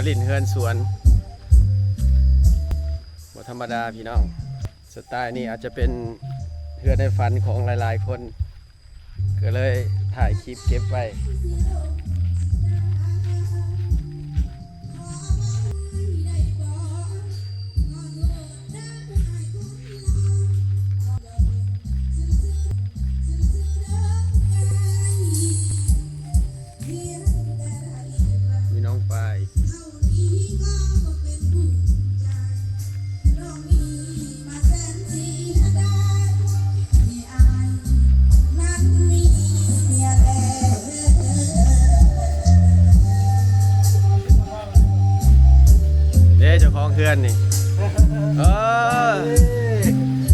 ມາຫຼິ້ນເຮືອນສວນ ບໍ່ທຳມະດາພີ່ນ້ອງ. ສະໄຕລ໌ນີ້ອາດຈະເປັນເຮືອນໃນຝັນຂອງຫຼາຍໆຄົນ ກໍເລີຍຖ່າຍຄລິບເກັບໄວ້. ມີນ້ອງປາຍ. ເດ້ ເຈົ້າຂອງເຮືອນນີ້ ເອີ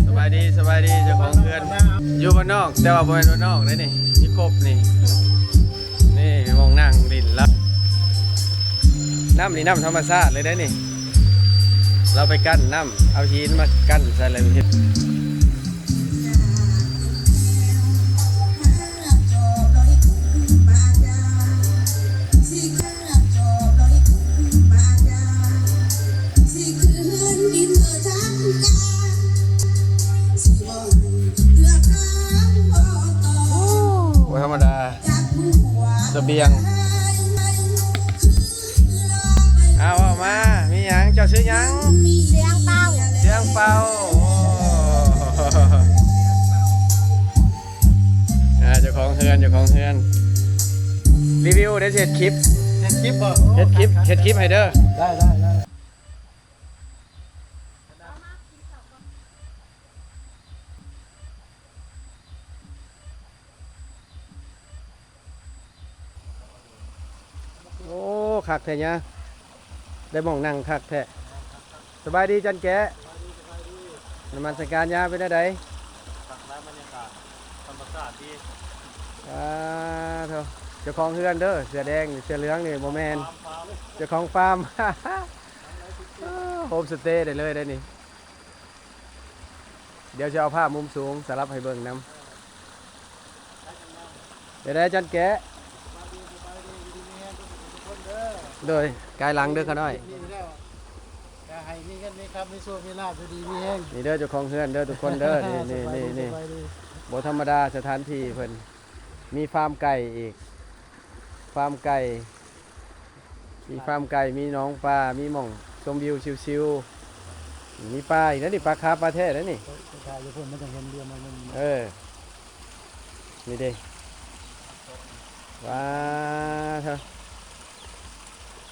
ສະບາຍດີ ສະບາຍດີ ເຈົ້າຂອງເຮືອນ ຢູ່ບ້ານນອກ ແຕ່ວ່າບໍ່ແມ່ນບ້ານນອກເດ້ນີ້ ມີຄົບນີ້ ນີ້ໝ່ອງນັ່ງຫຼິ້ນລະ ນ້ຳນີ້ນ້ຳທຳມະຊາດເລີຍເດ້ນີ້ ລາວໄປກັ້ນນ້ຳ ເອົາຫີນມາກັ້ນໃສ່ແລ້ວເຮັດ. ບໍ່ທຳມະດາ ສະບຽງ. ເອົາ ເວົ້າມາ ມີຫຍັງ? ເຈົ້າຊື່ຫຍັງ? ສຽງເປົ່າ ສຽງເປົ່າ. ໂອ້ ອ່າ ເຈົ້າຂອງເຮືອນ ເຈົ້າຂອງເຮືອນ ຣີວິວເດ້ ຊິເຮັດຄລິບ ເຮັດຄລິບບໍ? ເຮັດຄລິບ ເຮັດຄລິບໃຫ້ເດີ. ໄດ້ ໄດ້ ໄດ້. ໂອ້ ຄັກແທ້ຍາ ໄດ້ໝ່ອງນັ່ງຄັກແທ້. ສະບາຍດີຈັນແກະ ນະມັດສະການຍາ ເປັນແນວໃດ? ຄັກຫຼາຍ ບັນຍາກາດທຳມະຊາດດີ. ອ່າ ໂທ້ ເຈົ້າຂອງເຮືອນເດີ ເສື້ອແດງ ເສື້ອເຫຼືອງນີ້ບໍ່ແມ່ນ ເຈົ້າຂອງຟາມ ໂຮມສະເຕໄດ້ເລີຍໄດ໋ນີ້. ດຽວຊິເອົາພາບມຸມສູງສະຫຼັບໃຫ້ເບິ່ງນຳ. ເປັນໃດຈັນແກະ? ໂດຍ ກາຍຫຼັງເດີຂ້ານ້ອຍ. ຂໍໃຫ້ມີເງິນມີຄຳ ມີໂຊກມີລາບ ຢູ່ດີມີແຮງ. ນີ້ເດີ ເຈົ້າຂອງເຮືອນເດີທຸກຄົນເດີ. ນີ້ ນີ້ ນີ້ ບໍ່ທຳມະດາ ສະຖານທີ່ເພິ່ນ ມີຟາມໄກ່ອີກ ຟາມໄກ່ ມີຟາມໄກ່ ມີໜອງປາ ມີໝ່ອງຊົມວິວຊິວໆ ມີປາອີກນະນີ້ ປາຂາວ ປາແທ້ນະນີ້. ໄປຖ່າຍຢູ່ພຸ້ນ ມັນຈັ່ງເຫັນເຮືອນມັນ. ເອີ ນີ້ເດ້ ວ້າ ເທີ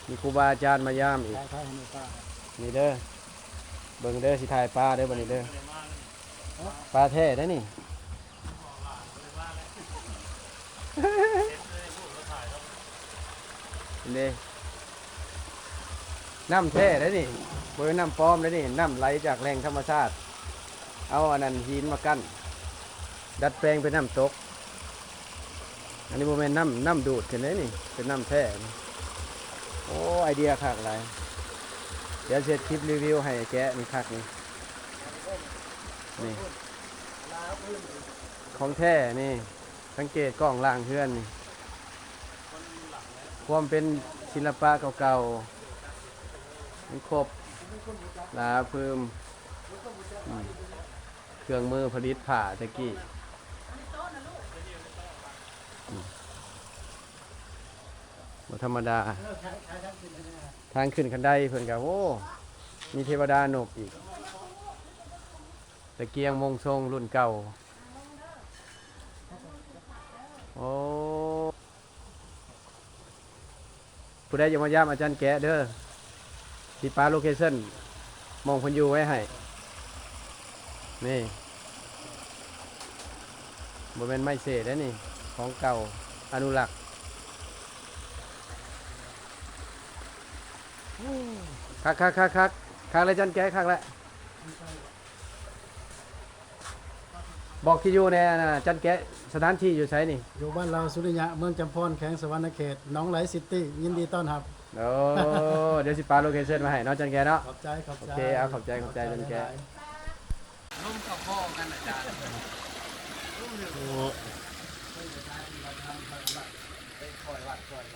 ມີຄູບາອາຈານມາຢາມອີກ. ຖ່າຍ ຖ່າຍໃຫ້ປາ ນີ້ເດີ ເບິ່ງເດີ ຊິຖ່າຍປາເດີ ບັດນີ້ເດີ. ປາແທ້ໄດ໋ນີ້ ເຫັນເດ້ ນ້ຳແທ້ໄດ໋ນີ້ ບໍ່ແມ່ນນ້ຳປອມໄດ໋ນີ້ ນ້ຳໄຫຼຈາກແຫຼ່ງທຳມະຊາດ ເອົາອັນນັ້ນຫີນມາກັ້ນ ດັດແປງເປັນນ້ຳຕົກ. ອັນນີ້ບໍ່ແມ່ນນ້ຳ ນ້ຳດູດຂຶ້ນເດ້ນີ້ ເປັນນ້ຳແທ້. ໂອ້ ໄອເດຍຄັກຫຼາຍ ດຽວຊິເຮັດຄລິບຣີວິວໃຫ້ແກະນີ້ ຄັກນີ້ ນີ້ ຂອງແທ້ນີ້. ສັງເກດກ້ອງລ່າງເຮືອນນີ້ ຄວາມເປັນສິລະປະເກົ່າໆ ມັນຄົບ ຫຼາພຶມ ອືມ ເຄື່ອງມືຜະລິດຜ້າແຕ່ກີ້ ອືມ ບໍ່ທຳມະດາ. ທາງຂຶ້ນຄັນໄດເພິ່ນກະ ໂອ້ ມີເທວະດານົບອີກ ຕະກຽງມົງຊົງລຸ້ນເກົ່າ. ໂອ້ ຜູ້ໃດຢາກມາຢາມອາຈານແກະເດີ ຊິປະໂລເຄຊັນ ໝ່ອງເພິ່ນຢູ່ໄວ້ໃຫ້. ນີ້ ບໍ່ແມ່ນໄມ້ເສດເດ້ນີ້ ຂອງເກົ່າ ອະນຸລັກ. ຄັກໆໆໆ ຄັກແລ້ວ ອາຈານແກະ ຄັກແລ້ວ. ບອກທີ່ຢູ່ແດ່ ອັນນ່າ ຈັນແກະ ສະຖານທີ່ຢູ່ໃສນີ້? ຢູ່ບ້ານລາວສຸລິຍະ ເມືອງຈຳພອນ ແຂວງສະຫວັນນະເຂດ ໜອງໄຫຼຊິຕີ້ ຍິນດີຕ້ອນຮັບ. ໂອ້ ດຽວຊິປະໂລເຄຊັນມາໃຫ້ເນາະ ຈັນແກະເນາະ. ຂອບໃຈ ຂອບໃຈ ໂອເຄ ເອົາ ຂອບໃຈ ຂອບໃຈ ຂອບໃຈ ຈັນແກະຫຼາຍໆ. ລົມກັບພໍ່ກັນ ອາຈານ. ໂອ້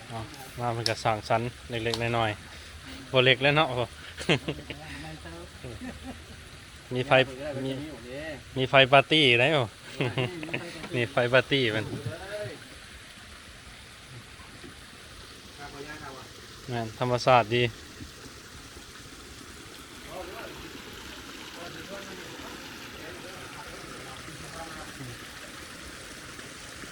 ເອົາ ມາເພິ່ນກໍສ້າງສັນເລັກໆນ້ອຍໆ. ບໍ່ເລັກແລ້ວເນາະ. ມີໄຟ ມີ ມີໄຟປາຕີ້ໄດ້ບໍ່? ນີ້ໄຟປາຕີ້ເພິ່ນ ແມ່ນ ທຳມະຊາດດີ.